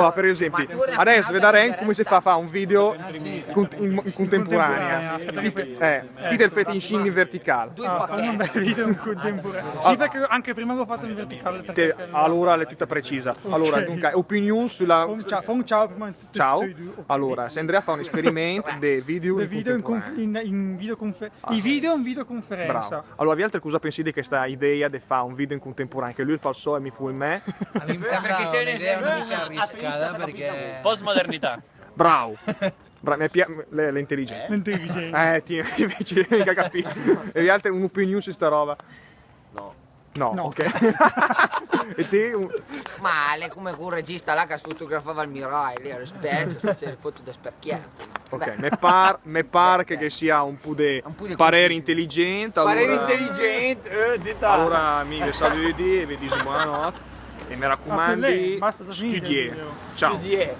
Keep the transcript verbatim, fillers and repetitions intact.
Fa, per esempi, adess vedarem come se fa a fà un video in, in contemporanea. Contemporanea. Ti te, eh, ti te 'l fét inscì in vertical. Ah, fà un bel video in contemporanea. Sì, perché anche prima l'ho fatto in verticale. Te, allora l'è tutta precisa. Allora, dunca, opinion sulla... Fà un ciao, fà un ciao prima di tutto. Ciao. Allora, se andremo a fà un esperiment de video in contemporanea. In videoconfe-, i video in videoconferenza. Bravo. Allora, vialter cosa pensì de chesta idea de fà un video in contemporanea? Che lü 'l fa 'l sò e mi fó 'l mè? A mi me sembra che sia un'idea mica arriscata perché... Postmodernità. Bravo. Bra-, me pia-, l'è, l'è intelligente. L'intelligente. Eh, ti, invece, mica capì. E vialter, un'opinion su sta roba? No. No, ok. E te? Ma l'è come quel regista là che fotografava il miraio, lì, al specchio, faceva le foto da specchietto. Ok, me par, me par che, che sia un pò de parer intelligent, allora... Parer intelligent, eh, dita. Allora, mi ve salüdi e ve disi bonanòtt. E me racumandi, stüdié. Ciao. Stüdié.